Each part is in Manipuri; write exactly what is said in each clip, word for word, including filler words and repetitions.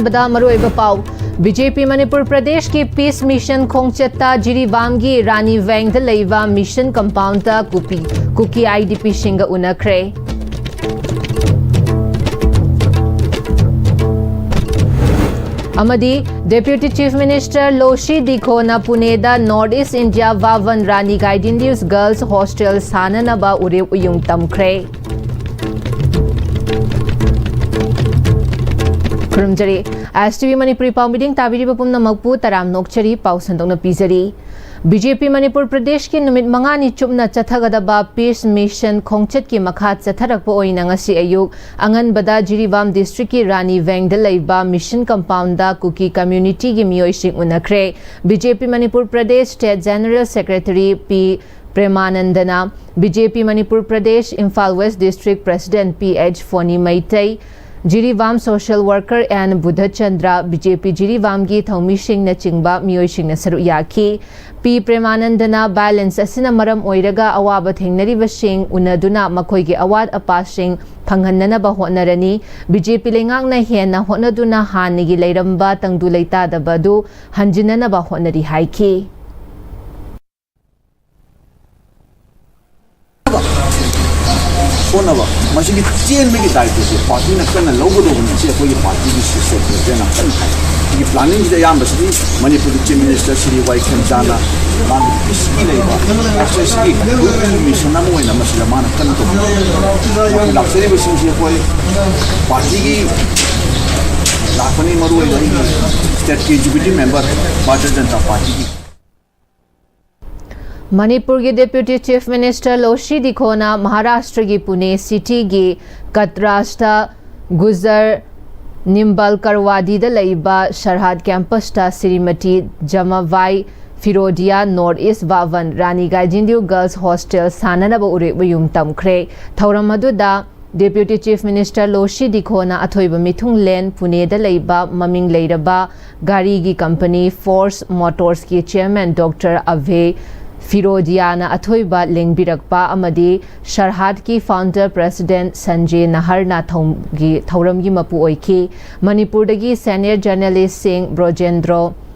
ꯕꯗ ꯃꯔꯨꯑꯣꯏꯕ ꯄꯥꯎ꯫ ꯕꯤ ꯖꯦ ꯄꯤ ꯃꯅꯤꯄꯨꯔ ꯄ꯭ꯔꯗꯦꯁꯀꯤ ꯄꯤꯁ ꯃꯤꯁꯟ ꯈꯣꯡꯆꯠꯇ ꯖꯤꯔꯤꯕꯥꯝꯒꯤ ꯔꯥꯅꯤ ꯚꯦꯡꯗ ꯂꯩꯕ mission compound Kuki, Kuki I D ꯄꯤꯁꯤꯡꯒ ꯎꯅꯈ꯭ꯔꯦ꯫ ꯑꯃꯗꯤ Deputy Chief Minister ꯂꯣꯁꯤ ꯗꯤꯈꯣꯅ ꯄꯨꯅꯦꯗ North East India Bhavan ꯔꯥꯅꯤ ꯒꯥꯏꯗꯤꯟꯂꯤꯎꯁ Girls Hostel ꯁꯥꯅꯅꯕ ꯎꯔꯦꯞ ꯎꯌꯨꯡ ꯇꯝꯈ꯭ꯔꯦ꯫ ꯈꯨꯔꯨꯝꯖꯔꯤ꯫ ꯑꯦꯁ ꯇꯤ ꯚꯤ ꯃꯅꯤꯄꯨꯔꯤ ꯄꯥꯎ ꯃꯤꯠꯌꯦꯡ ꯇꯥꯕꯤꯔꯤꯕ ꯄꯨꯝꯅꯃꯛꯄꯨ ꯇꯔꯥꯝꯅ ꯑꯣꯛꯆꯔꯤ꯫ ꯄꯥꯎ ꯁꯟꯗꯣꯛꯅ ꯄꯤꯖꯔꯤ꯫ ꯕꯤ ꯖꯦ ꯄꯤ ꯃꯅꯤꯄꯨꯔ ꯄ꯭ꯔꯗꯦꯁꯀꯤ ꯅꯨꯃꯤꯠ ꯃꯉꯥꯅꯤ ꯆꯨꯞꯅ ꯆꯠꯊꯒꯗꯕ ꯄꯤꯁ ꯃꯤꯁꯟ ꯈꯣꯡꯆꯠꯀꯤ ꯃꯈꯥ ꯆꯠꯊꯔꯛꯄ ꯑꯣꯏꯅ ꯉꯁꯤ ꯑꯌꯨꯛ ꯑꯉꯟꯕꯗ ꯖꯤꯔꯤꯕꯥꯝ ꯗꯤꯁꯇ꯭ꯔꯤꯛꯀꯤ ꯔꯥꯅꯤ ꯚꯦꯡꯗ ꯂꯩꯕ ꯃꯤꯁꯟ ꯀꯝꯄꯥꯎꯟꯗ ꯀꯨꯀꯤ ꯀꯝꯃ꯭ꯌꯨꯅꯤꯇꯤꯒꯤ ꯃꯤꯑꯣꯏꯁꯤꯡ ꯎꯅꯈ꯭ꯔꯦ꯫ B J P Manipur Pradesh state general secretary P ꯄ꯭ꯔꯦꯃꯥꯅꯟꯗꯅ, B J P Manipur Pradesh Imphal west district president P H Phoni Meitei, Jiribam social worker N Budhachandra, B J P ꯖꯤꯔꯤꯕꯥꯝꯒꯤ ꯊꯧꯃꯤꯁꯤꯡꯅꯆꯤꯡꯕ ꯃꯤꯑꯣꯏꯁꯤꯡꯅ ꯁꯔꯨꯛ ꯌꯥꯈꯤ꯫ ꯄꯤ ꯄ꯭ꯔꯦꯃꯥꯅꯟꯗꯅ violence ꯑꯁꯤꯅ ꯃꯔꯝ ꯑꯣꯏꯔꯒ ꯑꯋꯥꯕ ꯊꯦꯡꯅꯔꯤꯕꯁꯤꯡ ꯎꯅꯗꯨꯅ ꯃꯈꯣꯏꯒꯤ ꯑꯋꯥꯠ ꯑꯄꯥꯁꯤꯡ ꯐꯪꯍꯟꯅꯅꯕ ꯍꯣꯠꯅꯔꯅꯤ꯫ ꯕꯤ ꯖꯦ ꯄꯤ ꯂꯩꯉꯥꯛꯅ ꯍꯦꯟꯅ ꯍꯣꯠꯅꯗꯨꯅ ꯍꯥꯟꯅꯒꯤ ꯂꯩꯔꯝꯕ ꯇꯪꯗꯨ ꯂꯩꯇꯥꯗꯕ ꯑꯗꯨ ꯍꯟꯖꯤꯟꯅꯅꯕ ꯍꯣꯠꯅꯔꯤ ꯍꯥꯏꯈꯤ꯫ ꯍꯣꯠꯅꯕ, ꯃꯁꯤꯒꯤ ꯆꯦꯟꯕꯒꯤ ꯗꯥꯏꯇꯁꯦ ꯄꯥꯔꯇꯤꯅ ꯀꯟꯅ ꯂꯧꯒꯗꯧꯕꯅꯤ꯫ ꯁꯤ ꯑꯩꯈꯣꯏꯒꯤ ꯄꯥꯔꯇꯤꯒꯤ ꯁꯤꯁꯇꯦꯝ ꯄ꯭ꯔꯁꯤꯗꯦꯟ ꯌꯥꯝ ꯀꯟꯅ ꯍꯥꯏ꯫ ꯁꯤꯒꯤ ꯄ꯭ꯂꯥꯅꯤꯡꯁꯤꯗ ꯑꯌꯥꯝꯕꯁꯤꯗꯤ ꯃꯅꯤꯄꯨꯔꯒꯤ ꯆꯤꯐ ꯃꯤꯅꯤꯁꯇꯔ ꯁꯤꯔꯤ ꯋꯥꯏ ꯈꯦꯝꯆꯥꯅ ꯃꯥꯒꯤ ꯄꯤꯁꯀꯤ ꯂꯩꯕ ꯑꯦꯛꯁꯦꯁꯀꯤ ꯃꯤꯁꯟ ꯑꯃ ꯑꯣꯏꯅ ꯃꯁꯤꯗ ꯃꯥꯅ ꯀꯟꯅ ꯇꯧꯕꯤꯕ꯫ ꯂꯥꯛꯆꯔꯤꯕꯁꯤꯡꯁꯤ ꯑꯩꯈꯣꯏ ꯄꯥꯔꯇꯤꯒꯤ ꯂꯥꯛꯄꯅꯤ, ꯃꯔꯨꯑꯣꯏꯅ ꯑꯩꯒꯤ ꯁ꯭ꯇꯦꯠꯀꯤ ꯑꯦꯛꯖꯤꯀ꯭ꯌꯨꯇꯤꯚ ꯃꯦꯝꯕꯔ ꯚꯥꯔꯇꯤꯌ ꯖꯅꯇꯥ ꯄꯥꯔꯇꯤꯒꯤ꯫ ꯃꯅꯤꯄꯨꯔꯒꯤ Deputy Chief Minister ꯂꯣꯁꯤ ꯗꯤꯈꯣꯅ ꯃꯍꯥꯔꯥꯁꯇ꯭ꯔꯒꯤ ꯄꯨꯅꯦ ꯁꯤꯇꯤꯒꯤ ꯀꯇ꯭ꯔꯥꯁꯇ ꯒꯨꯖꯔ ꯅꯤꯝꯕꯥꯜꯀꯔꯋꯥꯗꯤꯗ ꯂꯩꯕ ꯁꯔꯍꯥꯗ ꯀꯦꯝꯄꯁꯇ ꯁ꯭ꯔꯤꯃꯇꯤ ꯖꯃꯥꯕꯥꯏ ꯐꯤꯔꯣꯗꯤꯌꯥ North East Bhavan ꯔꯥꯅꯤ ꯒꯥꯏꯗꯤꯟꯂꯤꯎ Girls Hostel ꯁꯥꯅꯅꯕ ꯎꯔꯦꯞ ꯎꯌꯨꯡ ꯇꯝꯈ꯭ꯔꯦ꯫ ꯊꯧꯔꯝ ꯑꯗꯨꯗ Deputy Chief Minister ꯂꯣꯁꯤ ꯗꯤꯈꯣꯅ ꯑꯊꯣꯏꯕ ꯃꯤꯊꯨꯡꯂꯦꯟ ꯄꯨꯅꯦꯗ ꯂꯩꯕ ꯃꯃꯤꯡ ꯂꯩꯔꯕ ꯒꯥꯔꯤꯒꯤ ꯀꯝꯄꯅꯤ Force Motorsꯀꯤ chairman Doctor ꯑꯚꯦ ꯐꯤꯔꯣꯗꯤꯌꯥꯅ ꯑꯊꯣꯏꯕ ꯂꯦꯡꯕꯤꯔꯛꯄ ꯑꯃꯗꯤ ꯁꯔꯍꯥꯠꯀꯤ founder president ꯁꯟꯖꯦ ꯅꯍꯔꯅ ꯊꯧꯒꯤ ꯊꯧꯔꯝꯒꯤ ꯃꯄꯨ ꯑꯣꯏꯈꯤ꯫ ꯃꯅꯤꯄꯨꯔꯗꯒꯤ senior journalistꯁꯤꯡ ꯕ꯭ꯔꯣꯖꯦꯟꯗ꯭ꯔꯣ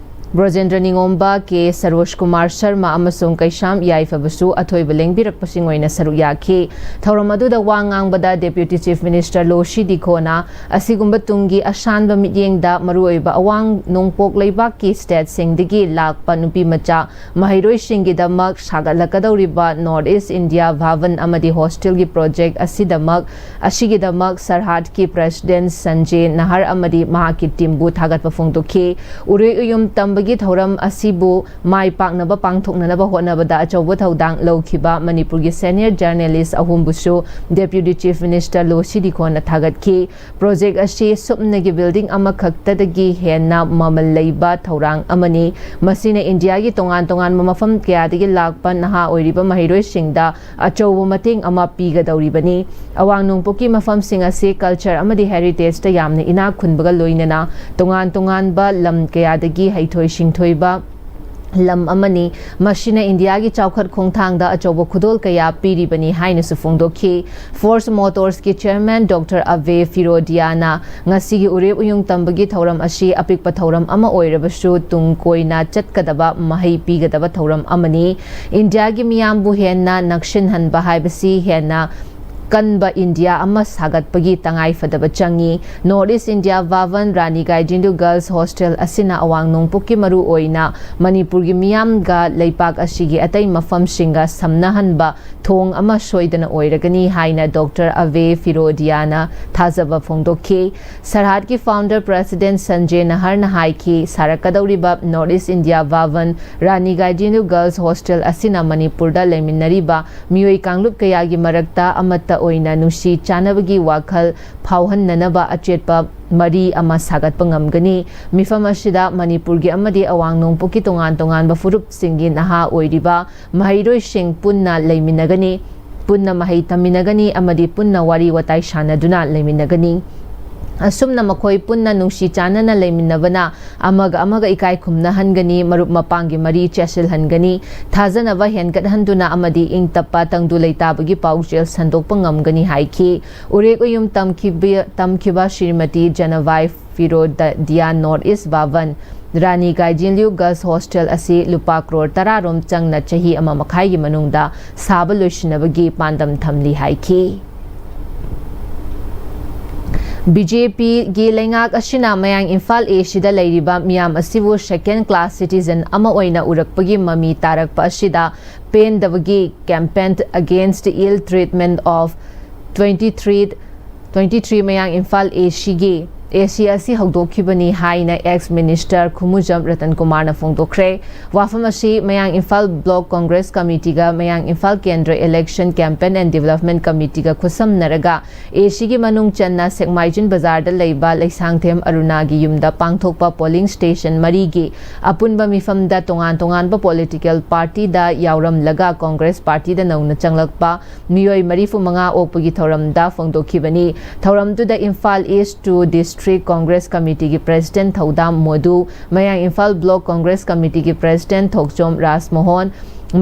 ꯕ꯭ꯔꯣꯖꯦꯟꯗ꯭ꯔ ꯅꯤꯉꯣꯝꯕ, ꯀꯦ ꯁꯔꯣꯖ ꯀꯨꯃꯥꯔ ꯁꯔꯃ ꯑꯃꯁꯨꯡ ꯀꯩꯁꯥꯝ ꯌꯥꯏꯐꯕꯁꯨ ꯑꯊꯣꯏꯕ ꯂꯦꯡꯕꯤꯔꯛꯄꯁꯤꯡ ꯑꯣꯏꯅ ꯁꯔꯨꯛ ꯌꯥꯈꯤ꯫ ꯊꯧꯔꯝ ꯑꯗꯨꯗ ꯋꯥ ꯉꯥꯡꯕꯗ Deputy Chief Minister ꯂꯣꯁꯤ ꯗꯤꯈꯣꯅ ꯑꯁꯤꯒꯨꯝꯕ ꯇꯨꯡꯒꯤ ꯑꯁꯥꯟꯕ ꯃꯤꯠꯌꯦꯡꯗ ꯃꯔꯨꯑꯣꯏꯕ ꯑꯋꯥꯡ ꯅꯣꯡꯄꯣꯛ ꯂꯩꯕꯥꯛꯀꯤ stateꯁꯤꯡꯗꯒꯤ ꯂꯥꯛꯄ ꯅꯨꯄꯤꯃꯆꯥ ꯃꯍꯩꯔꯣꯏꯁꯤꯡꯒꯤꯗꯃꯛ ꯁꯥꯒꯠꯂꯛꯀꯗꯧꯔꯤꯕ North East India Bhavan ꯑꯃꯗꯤ hostelꯒꯤ project ꯑꯁꯤꯗꯃꯛ ꯑꯁꯤꯒꯤꯗꯃꯛ ꯁꯔꯍꯥꯠꯀꯤ president ꯁꯟꯖꯦ ꯅꯍꯔ ꯑꯃꯗꯤ ꯃꯍꯥꯛꯀꯤ teamꯕꯨ ꯊꯥꯒꯠꯄ ꯐꯣꯡꯗꯣꯛꯈꯤ꯫ ꯎꯔꯦ ꯎꯌꯨꯝ ꯇꯝꯕꯒꯤ ꯊꯧꯔꯝ ꯑꯁꯤꯕꯨ ꯃꯥꯏ ꯄꯥꯛꯅꯕ ꯄꯥꯡꯊꯣꯛꯅꯅꯕ ꯍꯣꯠꯅꯕꯗ ꯑꯆꯧꯕ ꯊꯧꯗꯥꯡ ꯂꯧꯈꯤꯕ ꯃꯅꯤꯄꯨꯔꯒꯤ senior journalist ꯑꯍꯨꯝꯕꯨꯁꯨ Deputy Chief Minister ꯂꯣꯁꯤ ꯗꯤꯈꯣꯅ ꯊꯥꯒꯠꯈꯤ꯫ Project ꯑꯁꯤ ꯁꯨꯞꯅꯒꯤ building ꯑꯃꯈꯛꯇꯗꯒꯤ ꯍꯦꯟꯅ ꯃꯃꯜ ꯂꯩꯕ ꯊꯧꯔꯥꯡ ꯑꯃꯅꯤ꯫ ꯃꯁꯤꯅ ꯏꯟꯗꯤꯌꯥꯒꯤ ꯇꯣꯉꯥꯟ ꯇꯣꯉꯥꯟꯕ ꯃꯐꯝ ꯀꯌꯥꯗꯒꯤ ꯂꯥꯛꯄ ꯅꯍꯥ ꯑꯣꯏꯔꯤꯕ ꯃꯍꯩꯔꯣꯏꯁꯤꯡꯗ ꯑꯆꯧꯕ ꯃꯇꯦꯡ ꯑꯃ ꯄꯤꯒꯗꯧꯔꯤꯕꯅꯤ꯫ ꯑꯋꯥꯡ ꯅꯣꯡꯄꯣꯛꯀꯤ ꯃꯐꯝꯁꯤꯡ ꯑꯁꯤ culture ꯑꯃꯗꯤ heritageꯇ ꯌꯥꯝꯅ ꯏꯅꯥꯛ ꯈꯨꯟꯕꯒ ꯂꯣꯏꯅꯅ ꯇꯣꯉꯥꯟ ꯇꯣꯉꯥꯟꯕ ꯂꯝ ꯀꯌꯥꯗꯒꯤ ꯍꯩꯊꯣꯏ ꯁꯤꯡꯊꯣꯏꯕ ꯂꯝ ꯑꯃꯅꯤ꯫ ꯃꯁꯤꯅ ꯏꯟꯗꯤꯌꯥꯒꯤ ꯆꯥꯎꯈꯠ ꯈꯣꯡꯊꯥꯡꯗ ꯑꯆꯧꯕ ꯈꯨꯗꯣꯜ ꯀꯌꯥ ꯄꯤꯔꯤꯕꯅꯤ ꯍꯥꯏꯅꯁꯨ ꯐꯣꯡꯗꯣꯛꯈꯤ꯫ Force Motorsꯀꯤ chairman Doctor ꯑꯚꯦ ꯐꯤꯔꯣꯗꯤꯌꯥꯅ ꯉꯁꯤꯒꯤ ꯎꯔꯦꯞ ꯎꯌꯨꯡ ꯇꯝꯕꯒꯤ ꯊꯧꯔꯝ ꯑꯁꯤ ꯑꯄꯤꯛꯄ ꯊꯧꯔꯝ ꯑꯃ ꯑꯣꯏꯔꯕꯁꯨ ꯇꯨꯡ ꯀꯣꯏꯅ ꯆꯠꯀꯗꯕ ꯃꯍꯩ ꯄꯤꯒꯗꯕ ꯊꯧꯔꯝ ꯑꯃꯅꯤ꯫ ꯏꯟꯗꯤꯌꯥꯒꯤ ꯃꯤꯌꯥꯝꯕꯨ ꯍꯦꯟꯅ ꯅꯛꯁꯤꯟꯍꯟꯕ ꯍꯥꯏꯕꯁꯤ ꯍꯦꯟꯅ ꯀꯟꯕ ꯏꯟꯗꯤꯌꯥ ꯑꯃ ꯁꯥꯒꯠꯄꯒꯤ ꯇꯉꯥꯏꯐꯗꯕ ꯆꯪꯏ꯫ North East India Bhavan, ꯔꯥꯅꯤ ꯒꯥꯏꯗꯤꯟꯂꯤꯎ Girls Hostel ꯑꯁꯤꯅ ꯑꯋꯥꯡ ꯅꯣꯡꯄꯣꯛꯀꯤ ꯃꯔꯨ ꯑꯣꯏꯅ ꯃꯅꯤꯄꯨꯔꯒꯤ ꯃꯤꯌꯥꯝꯒ ꯂꯩꯄꯥꯛ ꯑꯁꯤꯒꯤ ꯑꯇꯩ ꯃꯐꯝꯁꯤꯡꯒ ꯁꯝꯅꯍꯟꯕ ꯊꯣꯡ ꯑꯃ ꯁꯣꯏꯗꯅ ꯑꯣꯏꯔꯒꯅꯤ ꯍꯥꯏꯅ Doctor ꯑꯚꯦ ꯐꯤꯔꯣꯗꯤꯌꯥꯅ ꯊꯥꯖꯕ ꯐꯣꯡꯗꯣꯛꯈꯤ꯫ ꯁꯔꯍꯥꯠꯀꯤ founder president ꯁꯟꯖꯦ ꯅꯍꯔꯅ ꯍꯥꯏꯈꯤ, ꯁꯥꯔꯛꯀꯗꯧꯔꯤꯕ North East India Bhavan, ꯔꯥꯅꯤ ꯒꯥꯏꯗꯤꯟꯂꯤꯎ Girls Hostel ꯑꯁꯤꯅ ꯃꯅꯤꯄꯨꯔꯗ ꯂꯩꯃꯤꯟꯅꯔꯤꯕ ꯃꯤꯑꯣꯏ ꯀꯥꯡꯂꯨꯞ ꯀꯌꯥꯒꯤ ꯃꯔꯛꯇ ꯑꯃꯠꯇ ꯑꯣꯏꯅ ꯅꯨꯡꯁꯤ ꯆꯥꯟꯅꯕꯒꯤ ꯋꯥꯈꯜ ꯐꯥꯎꯍꯟꯅꯅꯕ ꯑꯆꯦꯠꯄ ꯃꯔꯤ ꯑꯃ ꯁꯥꯒꯠꯄ ꯉꯝꯒꯅꯤ꯫ ꯃꯤꯐꯝ ꯑꯁꯤꯗ ꯃꯅꯤꯄꯨꯔꯒꯤ ꯑꯃꯗꯤ ꯑꯋꯥꯡ ꯅꯣꯡꯄꯣꯛꯀꯤ ꯇꯣꯉꯥꯟ ꯇꯣꯉꯥꯟꯕ ꯐꯨꯔꯨꯞꯁꯤꯡꯒꯤ ꯅꯍꯥ ꯑꯣꯏꯔꯤꯕ ꯃꯍꯩꯔꯣꯏꯁꯤꯡ ꯄꯨꯟꯅ ꯂꯩꯃꯤꯟꯅꯒꯅꯤ, ꯄꯨꯟꯅ ꯃꯍꯩ ꯇꯝꯃꯤꯟꯅꯒꯅꯤ ꯑꯃꯗꯤ ꯄꯨꯟꯅ ꯋꯥꯔꯤ ꯋꯥꯇꯥꯏ ꯁꯥꯟꯅꯗꯨꯅ ꯂꯩꯃꯤꯟꯅꯒꯅꯤ꯫ ꯑꯁꯨꯝꯅ ꯃꯈꯣꯏ ꯄꯨꯟꯅ ꯅꯨꯡꯁꯤ ꯆꯥꯟꯅꯅ ꯂꯩꯃꯤꯟꯅꯕꯅ ꯑꯃꯒ ꯑꯃꯒ ꯏꯀꯥꯏ ꯈꯨꯝꯅꯍꯟꯒꯅꯤ, ꯃꯔꯨꯞ ꯃꯄꯥꯡꯒꯤ ꯃꯔꯤ ꯆꯦꯠꯁꯤꯜꯍꯟꯒꯅꯤ, ꯊꯥꯖꯅꯕ ꯍꯦꯟꯒꯠꯍꯟꯗꯨꯅ ꯑꯃꯗꯤ ꯏꯪ ꯇꯞꯄ ꯇꯪꯗꯨ ꯂꯩꯇꯥꯕꯒꯤ ꯄꯥꯎꯖꯦꯜ ꯁꯟꯗꯣꯛꯄ ꯉꯝꯒꯅꯤ ꯍꯥꯏꯈꯤ꯫ ꯎꯔꯦꯛ ꯎꯌꯨꯝ ꯇꯝꯈꯤꯕ ꯇꯝꯈꯤꯕ ꯁ꯭ꯔꯤꯃꯇꯤ ꯖꯅꯚꯥꯏ ꯐꯤꯔꯣꯗꯤꯌꯥ ꯅꯣꯔꯠ ꯏꯁ ꯚꯕꯟ, ꯔꯥꯅꯤ ꯒꯥꯏꯗꯤꯟꯂꯤꯌꯨ ꯒꯔꯜꯁ ꯍꯣꯁꯇꯦꯜ ꯑꯁꯤ ꯂꯨꯄꯥ ꯀ꯭ꯔꯣꯔ ꯇꯔꯥ ꯔꯣꯝ ꯆꯪꯅ ꯆꯍꯤ ꯑꯃ ꯃꯈꯥꯏꯒꯤ ꯃꯅꯨꯡꯗ ꯁꯥꯕ ꯂꯣꯏꯁꯤꯟꯅꯕꯒꯤ ꯄꯥꯟꯗꯝ ꯊꯝꯂꯤ ꯍꯥꯏꯈꯤ꯫ ꯕꯤ ꯖꯦ ꯄꯤꯒꯤ ꯂꯩꯉꯥꯛ ꯑꯁꯤꯅ ꯃꯌꯥꯡ ꯏꯝꯐꯥꯜ ꯏꯁ꯭ꯠꯇ ꯂꯩꯔꯤꯕ ꯃꯤꯌꯥꯝ ꯑꯁꯤꯕꯨ second class citizen ꯑꯃ ꯑꯣꯏꯅ ꯎꯔꯛꯄꯒꯤ ꯃꯃꯤ ꯇꯥꯔꯛꯄ ꯑꯁꯤꯗ ꯄꯦꯟꯗꯕꯒꯤ campaign against ill treatment of twenty three twenty three ꯃꯌꯥꯡ ꯏꯝꯐꯥꯜ ꯑꯦ ꯁꯤꯒꯤ ꯑꯦ ꯁꯤ ꯑꯁꯤ ꯍꯧꯗꯣꯛꯈꯤꯕꯅꯤ ꯍꯥꯏꯅ ex minister ꯈꯨꯃꯨꯖꯝ ꯔꯇꯟ ꯀꯨꯃꯥꯔꯅ ꯐꯣꯡꯗꯣꯛꯈ꯭ꯔꯦ꯫ ꯋꯥꯐꯝ ꯑꯁꯤ ꯃꯌꯥꯡ ꯏꯝꯐꯥꯜ block congress committeeꯒ ꯃꯌꯥꯡ ꯏꯝꯐꯥꯜ ꯀꯦꯟꯗ꯭ꯔ election campaign and development committeeꯒ ꯈꯨꯠꯁꯝꯅꯔꯒ ꯑꯦ ꯁꯤꯒꯤ ꯃꯅꯨꯡ ꯆꯟꯅ ꯁꯦꯛꯃꯥꯏꯖꯤꯟ ꯕꯖꯥꯔꯗ ꯂꯩꯕ ꯂꯩꯁꯥꯡꯊꯦꯝ ꯑꯔꯨꯅꯥꯒꯤ ꯌꯨꯝꯗ ꯄꯥꯡꯊꯣꯛꯄ polling station ꯃꯔꯤꯒꯤ ꯑꯄꯨꯟꯕ ꯃꯤꯐꯝꯗ ꯇꯣꯉꯥꯟ ꯇꯣꯉꯥꯟꯕ political partyꯗ ꯌꯥꯎꯔꯝꯂꯒ congress partyꯗ ꯅꯧꯅ ꯆꯪꯂꯛꯄ ꯃꯤꯑꯣꯏ ꯃꯔꯤꯐꯨ ꯃꯉꯥ ꯑꯣꯛꯄꯒꯤ ꯊꯧꯔꯝꯗ ꯐꯣꯡꯗꯣꯛꯈꯤꯕꯅꯤ꯫ ꯊꯧꯔꯝꯗꯨꯗ Imphal East two District Congress Committeeꯒꯤ president ꯊꯧꯗꯥꯝ ꯃꯣꯗꯨ, ꯃꯌꯥꯡ ꯏꯝꯐꯥꯜ block congress committeeꯒꯤ president ꯊꯣꯛꯆꯣꯝ ꯔꯥꯖꯃꯣꯍꯟ,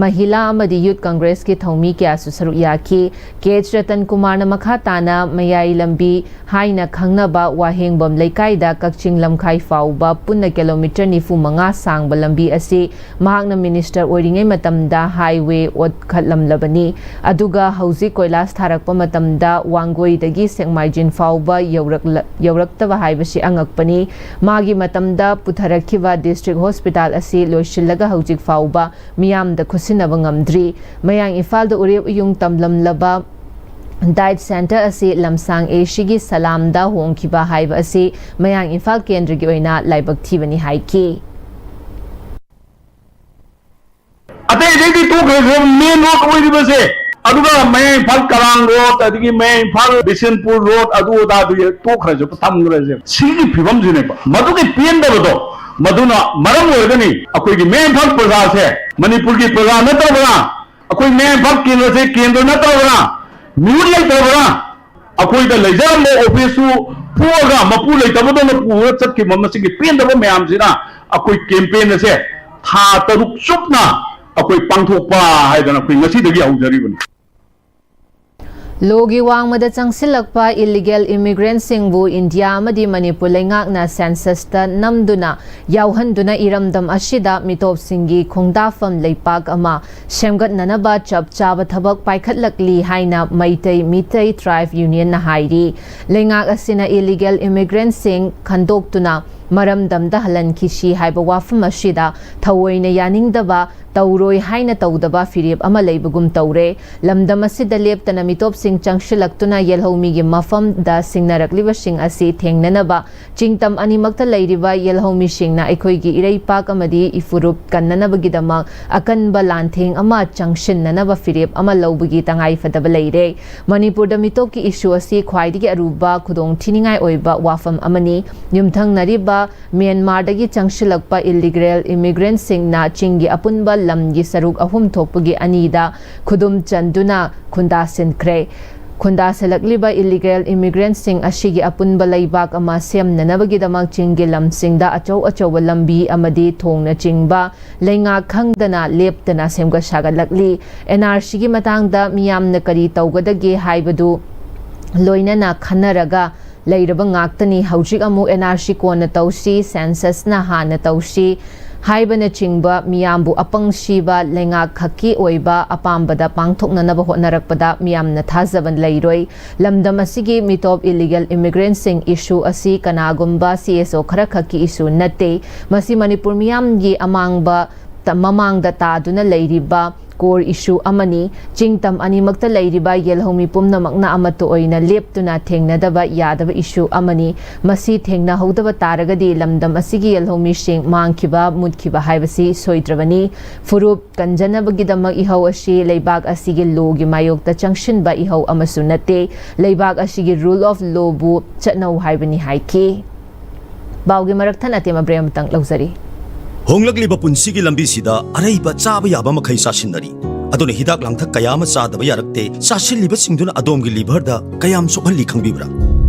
ꯃꯍꯤꯂꯥ ꯑꯃꯗꯤ youth congressꯀꯤ ꯊꯧꯃꯤ ꯀꯌꯥꯁꯨ ꯁꯔꯨꯛ ꯌꯥꯈꯤ꯫ ꯀꯦ ꯑꯩꯆ ꯔꯇꯟ ꯀꯨꯃꯥꯔꯅ ꯃꯈꯥ ꯇꯥꯅ ꯃꯌꯥꯏ ꯂꯝꯕꯤ ꯍꯥꯏꯅ ꯈꯪꯅꯕ ꯋꯥꯍꯦꯡꯕꯝ ꯂꯩꯀꯥꯏꯗ ꯀꯛꯆꯤꯡ ꯂꯝꯈꯥꯏ ꯐꯥꯎꯕ ꯄꯨꯟꯅ kilometre ꯅꯤꯐꯨ ꯃꯉꯥ ꯁꯥꯡꯕ ꯂꯝꯕꯤ ꯑꯁꯤ ꯃꯍꯥꯛꯅ minister ꯑꯣꯏꯔꯤꯉꯩ ꯃꯇꯝꯗ highway ꯑꯣꯠꯈꯠꯂꯝꯂꯕꯅꯤ꯫ ꯑꯗꯨꯒ ꯍꯧꯖꯤꯛ ꯀꯣꯏꯂꯥꯁ ꯊꯥꯔꯛꯄ ꯃꯇꯝꯗ ꯋꯥꯡꯒꯣꯏꯗꯒꯤ ꯁꯦꯛꯃꯥꯏꯖꯤꯟ ꯐꯥꯎꯕ ꯌꯧꯔꯛꯂ-, ꯌꯧꯔꯛꯇꯕ ꯍꯥꯏꯕꯁꯤ ꯑꯉꯛꯄꯅꯤ꯫ ꯃꯥꯒꯤ ꯃꯇꯝꯗ ꯄꯨꯊꯔꯛꯈꯤꯕ district hospital ꯑꯁꯤ ꯂꯣꯏꯁꯤꯜꯂꯒ ꯍꯧꯖꯤꯛ ꯐꯥꯎꯕ ꯃꯤꯌꯥꯝꯗ ꯈꯨꯠꯁꯤꯟꯅꯕ ꯉꯝꯗ꯭ꯔꯤ꯫ ꯃꯌꯥꯡ ꯏꯝꯐꯥꯜꯗ ꯎꯔꯦꯞ ꯎꯌꯨꯡ ꯇꯝꯂꯝꯂꯕ diet centre ꯑꯁꯤ ꯂꯝꯁꯥꯡ ꯑꯦ ꯁꯤꯒꯤ ꯁꯂꯥꯝꯗ ꯍꯣꯡꯈꯤꯕ ꯍꯥꯏꯕ ꯑꯁꯤ ꯃꯌꯥꯡ ꯏꯝꯐꯥꯜ ꯀꯦꯟꯗ꯭ꯔꯒꯤ ꯑꯣꯏꯅ ꯂꯥꯏꯕꯛ ꯊꯤꯕꯅꯤ ꯍꯥꯏꯈꯤ꯫ ꯑꯇꯩ ꯑꯇꯩꯗꯤ ꯇꯣꯛꯈ꯭ꯔꯁꯦ, main road ꯑꯣꯏꯔꯤꯕꯁꯦ, ꯑꯗꯨꯒ ꯃꯌꯥꯡ ꯏꯝꯐꯥꯜ ꯀꯔꯥꯡ road, ꯑꯗꯒꯤ ꯃꯌꯥꯡ ꯏꯝꯐꯥꯜ ꯕꯤꯁꯦꯟꯄꯨꯔ road, ꯑꯗꯨ ꯑꯗꯥꯗꯨ ꯇꯣꯛꯈ꯭ꯔꯁꯦ, ꯊꯝꯈ꯭ꯔꯁꯦ꯫ ꯁꯤꯒꯤ ꯐꯤꯕꯝꯁꯤꯅꯦꯕ, ꯃꯗꯨꯒꯤ ꯄꯦꯟꯗꯕꯗꯣ, ꯃꯗꯨꯅ ꯃꯔꯝ ꯑꯣꯏꯔꯒꯅꯤ ꯑꯩꯈꯣꯏꯒꯤ ꯃꯌꯥꯡ ꯏꯝꯐꯥꯜ ꯄ꯭ꯔꯖꯥꯁꯦ, ꯃꯅꯤꯄꯨꯔꯒꯤ ꯄ꯭ꯔꯖꯥ ꯅꯠꯇ꯭ꯔꯕ꯭ꯔꯥ? ꯑꯩꯈꯣꯏ ꯃꯌꯥꯡ ꯏꯝꯐꯥꯜ ꯀꯦꯟꯗ꯭ꯔꯁꯦ ꯀꯦꯟꯗ꯭ꯔ ꯅꯠꯇ꯭ꯔꯕ꯭ꯔꯥ? ꯃꯤꯍꯨꯠ ꯂꯩꯇ꯭ꯔꯕ꯭ꯔꯥ? ꯑꯩꯈꯣꯏꯗ ꯂꯩꯖꯔꯝꯕ officeꯁꯨ ꯄꯣꯛꯑꯒ ꯃꯄꯨ ꯂꯩꯇꯕꯗꯧꯅ ꯄꯨꯔꯒ ꯆꯠꯈꯤꯕ ꯃꯁꯤꯒꯤ ꯄꯦꯟꯗꯕ ꯃꯌꯥꯝꯁꯤꯅ ꯑꯩꯈꯣꯏ ꯀꯦꯝꯄꯦꯟ ꯑꯁꯦ ꯊꯥ ꯇꯔꯨꯛ ꯆꯨꯞꯅ ꯑꯩꯈꯣꯏ ꯄꯥꯡꯊꯣꯛꯄ ꯍꯥꯏꯗꯅ ꯑꯩꯈꯣꯏ ꯉꯁꯤꯗꯒꯤ ꯍꯧꯖꯔꯤꯕꯅꯤ꯫ ꯂꯣꯒꯤ ꯋꯥꯡꯃꯗ ꯆꯪꯁꯤꯜꯂꯛꯄ ꯏꯂꯤꯒꯦꯜ ꯏꯃꯤꯒ꯭ꯔꯦꯟꯠꯁꯤꯡꯕꯨ ꯏꯟꯗꯤꯌꯥ ꯑꯃꯗꯤ ꯃꯅꯤꯄꯨꯔ ꯂꯩꯉꯥꯛꯅ ꯁꯦꯟꯁꯁꯇ ꯅꯝꯗꯨꯅ ꯌꯥꯎꯍꯟꯗꯨꯅ ꯏꯔꯝꯗꯝ ꯑꯁꯤꯗ ꯃꯤꯇꯣꯞꯁꯤꯡꯒꯤ ꯈꯣꯡꯗꯥꯐꯝ ꯂꯩꯄꯥꯛ ꯑꯃ ꯁꯦꯝꯒꯠꯅꯅꯕ ꯆꯞ ꯆꯥꯕ ꯊꯕꯛ ꯄꯥꯏꯈꯠꯂꯛꯂꯤ ꯍꯥꯏꯅ ꯃꯩꯇꯩ ꯃꯤꯇꯩ ꯇ꯭ꯔꯥꯏꯕ ꯌꯨꯅꯤꯌꯟꯅ ꯍꯥꯏꯔꯤ꯫ ꯂꯩꯉꯥꯛ ꯑꯁꯤꯅ ꯏꯂꯤꯒꯦꯜ ꯏꯃꯤꯒ꯭ꯔꯦꯟꯠꯁꯤꯡ ꯈꯟꯗꯣꯛꯇꯨꯅ ꯃꯔꯝꯗꯝꯗ ꯍꯜꯍꯟꯈꯤꯁꯤ ꯍꯥꯏꯕ ꯋꯥꯐꯝ ꯑꯁꯤꯗ ꯊꯑꯣꯏꯅ ꯌꯥꯅꯤꯡꯗꯕ, ꯇꯧꯔꯣꯏ ꯍꯥꯏꯅ ꯇꯧꯗꯕ ꯐꯤꯔꯦꯞ ꯑꯃ ꯂꯩꯕꯒꯨꯝ ꯇꯧꯔꯦ꯫ ꯂꯝꯗꯝ ꯑꯁꯤꯗ ꯂꯦꯞꯇꯅ ꯃꯤꯇꯣꯞꯁꯤꯡ ꯆꯪꯁꯤꯜꯂꯛꯇꯨꯅ ꯌꯦꯜꯍꯧꯃꯤꯒꯤ ꯃꯐꯝꯗ ꯁꯤꯡꯅꯔꯛꯂꯤꯕꯁꯤꯡ ꯑꯁꯤ ꯊꯦꯡꯅꯅꯕ ꯆꯤꯡꯇꯝ ꯑꯅꯤꯃꯛꯇ ꯂꯩꯔꯤꯕ ꯌꯦꯜꯍꯧꯃꯤꯁꯤꯡꯅ ꯑꯩꯈꯣꯏꯒꯤ ꯏꯔꯩꯄꯥꯛ ꯑꯃꯗꯤ ꯏꯐꯨꯔꯨꯞ ꯀꯟꯅꯅꯕꯒꯤꯗꯃꯛ ꯑꯀꯟꯕ ꯂꯥꯟꯊꯦꯡ ꯑꯃ ꯆꯪꯁꯤꯟꯅꯅꯕ ꯐꯤꯔꯦꯞ ꯑꯃ ꯂꯧꯕꯒꯤ ꯇꯉꯥꯏꯐꯗꯕ ꯂꯩꯔꯦ꯫ ꯃꯅꯤꯄꯨꯔꯗ ꯃꯤꯇꯣꯞꯀꯤ ꯏꯁꯨ ꯑꯁꯤ ꯈ꯭ꯋꯥꯏꯗꯒꯤ ꯑꯔꯨꯕ ꯈꯨꯗꯣꯡꯊꯤꯅꯤꯡꯉꯥꯏ ꯑꯣꯏꯕ ꯋꯥꯐꯝ ꯑꯃꯅꯤ꯫ ꯌꯨꯝꯊꯪꯅꯔꯤꯕ ꯃ꯭ꯌꯥꯟꯃꯥꯔꯗꯒꯤ ꯆꯪꯁꯤꯜꯂꯛꯄ ꯏꯂꯤꯒꯦꯜ ꯏꯃꯤꯒ꯭ꯔꯦꯟꯠꯁꯤꯡꯅ ꯆꯤꯡꯒꯤ ꯑꯄꯨꯟꯕ ꯂꯝꯒꯤ ꯁꯔꯨꯛ ꯑꯍꯨꯝ ꯊꯣꯛꯄꯒꯤ ꯑꯅꯤꯗ ꯈꯨꯗꯨꯝ ꯆꯟꯗꯨꯅ ꯈꯨꯟꯗꯥꯁꯤꯟꯈ꯭ꯔꯦ꯫ ꯈꯨꯟꯗꯥꯁꯤꯜꯂꯛꯂꯤꯕ ꯏꯂꯤꯒꯦꯜ ꯏꯃꯤꯒ꯭ꯔꯦꯟꯠꯁꯤꯡ ꯑꯁꯤꯒꯤ ꯑꯄꯨꯟꯕ ꯂꯩꯕꯥꯛ ꯑꯃ ꯁꯦꯝꯅꯅꯕꯒꯤꯗꯃꯛ ꯆꯤꯡꯒꯤ ꯂꯝꯁꯤꯡꯗ ꯑꯆꯧ ꯑꯆꯧꯕ ꯂꯝꯕꯤ ꯑꯃꯗꯤ ꯊꯣꯡꯅꯆꯤꯡꯕ ꯂꯩꯉꯥꯛ ꯈꯪꯗꯅ ꯂꯦꯞꯇꯅ ꯁꯦꯝꯒꯠ ꯁꯥꯒꯠꯂꯛꯂꯤ꯫ ꯑꯦꯟ ꯑꯥꯔ ꯁꯤꯒꯤ ꯃꯇꯥꯡꯗ ꯃꯤꯌꯥꯝꯅ ꯀꯔꯤ ꯇꯧꯒꯗꯒꯦ ꯍꯥꯏꯕꯗꯨ ꯂꯣꯏꯅꯅ ꯈꯟꯅꯔꯒ ꯂꯩꯔꯕ ꯉꯥꯛꯇꯅꯤ꯫ ꯍꯧꯖꯤꯛ ꯑꯃꯨꯛ ꯑꯦꯟ ꯑꯥꯔ ꯁꯤ ꯀꯣꯟꯅ ꯇꯧꯁꯤ, ꯁꯦꯟꯁꯁꯅ ꯍꯥꯟꯅ ꯇꯧꯁꯤ ꯍꯥꯏꯕꯅꯆꯤꯡꯕ ꯃꯤꯌꯥꯝꯕꯨ ꯑꯄꯪ ꯁꯤꯕ ꯂꯩꯉꯥꯛ ꯈꯛꯀꯤ ꯑꯣꯏꯕ ꯑꯄꯥꯝꯕꯗ ꯄꯥꯡꯊꯣꯛꯅꯅꯕ ꯍꯣꯠꯅꯔꯛꯄꯗ ꯃꯤꯌꯥꯝꯅ ꯊꯥꯖꯕ ꯂꯩꯔꯣꯏ꯫ ꯂꯝꯗꯝ ꯑꯁꯤꯒꯤ ꯃꯤꯇꯣꯞ ꯏꯂꯤꯒꯦꯜ ꯏꯃꯤꯒ꯭ꯔꯦꯟꯠꯁꯤꯡ ꯏꯁꯨ ꯑꯁꯤ ꯀꯅꯥꯒꯨꯝꯕ ꯁꯤ ꯑꯦꯁ ꯑꯣ ꯈꯔꯈꯛꯀꯤ ꯏꯁꯨ ꯅꯠꯇꯦ꯫ ꯃꯁꯤ ꯃꯅꯤꯄꯨꯔ ꯃꯤꯌꯥꯝꯒꯤ ꯑꯃꯥꯡꯕ ꯇ-, ꯃꯃꯥꯡꯗ ꯇꯥꯗꯨꯅ ꯂꯩꯔꯤꯕ ꯀꯣꯔ ꯏꯁꯨ ꯑꯃꯅꯤ꯫ ꯆꯤꯡꯇꯝ ꯑꯅꯤꯃꯛꯇ ꯂꯩꯔꯤꯕ ꯌꯦꯜꯍꯧꯃꯤ ꯄꯨꯝꯅꯃꯛꯅ ꯑꯃꯠꯇ ꯑꯣꯏꯅ ꯂꯦꯞꯇꯨꯅ ꯊꯦꯡꯅꯗꯕ ꯌꯥꯗꯕ ꯏꯁꯨ ꯑꯃꯅꯤ꯫ ꯃꯁꯤ ꯊꯦꯡꯅꯍꯧꯗꯕ ꯇꯥꯔꯒꯗꯤ ꯂꯝꯗꯝ ꯑꯁꯤꯒꯤ ꯌꯦꯜꯍꯧꯃꯤꯁꯤꯡ ꯃꯥꯡꯈꯤꯕ, ꯃꯨꯠꯈꯤꯕ ꯍꯥꯏꯕꯁꯤ ꯁꯣꯏꯗ꯭ꯔꯕꯅꯤ꯫ ꯐꯨꯔꯨꯞ ꯀꯟꯖꯅꯕꯒꯤꯗꯃꯛ ꯏꯍꯧ ꯑꯁꯤ ꯂꯩꯕꯥꯛ ꯑꯁꯤꯒꯤ ꯂꯣꯒꯤ ꯃꯥꯌꯣꯛꯇ ꯆꯪꯁꯤꯟꯕ ꯏꯍꯧ ꯑꯃꯁꯨ ꯅꯠꯇꯦ꯫ ꯂꯩꯕꯥꯛ ꯑꯁꯤꯒꯤ ꯔꯨꯜ ꯑꯣꯐ ꯂꯣꯕꯨ ꯆꯠꯅꯧ ꯍꯥꯏꯕꯅꯤ ꯍꯥꯏꯈꯤ꯫ ꯄꯥꯎꯒꯤ ꯃꯔꯛ ꯊꯠꯅ ꯑꯇꯦꯝ ꯑꯕ꯭ꯔꯦ ꯑꯃꯇꯪ ꯂꯧꯖꯔꯤ꯫ ꯍꯣꯡꯂꯛꯂꯤꯕ ꯄꯨꯟꯁꯤꯒꯤ ꯂꯝꯕꯤꯁꯤꯗ ꯑꯔꯩꯕ ꯆꯥꯕ ꯌꯥꯕ ꯃꯈꯩ ꯆꯥꯁꯤꯟꯅꯔꯤ꯫ ꯑꯗꯨꯅ ꯍꯤꯗꯥꯛ ꯂꯥꯡꯊꯛ ꯀꯌꯥ ꯑꯃ ꯆꯥꯗꯕ ꯌꯥꯔꯛꯇꯦ꯫ ꯆꯥꯁꯤꯜꯂꯤꯕꯁꯤꯡꯗꯨꯅ ꯑꯗꯣꯝꯒꯤ ꯂꯤꯚꯔꯗ ꯀꯌꯥꯝ ꯁꯣꯛꯍꯜꯂꯤ ꯈꯪꯕꯤꯕ꯭ꯔꯥ?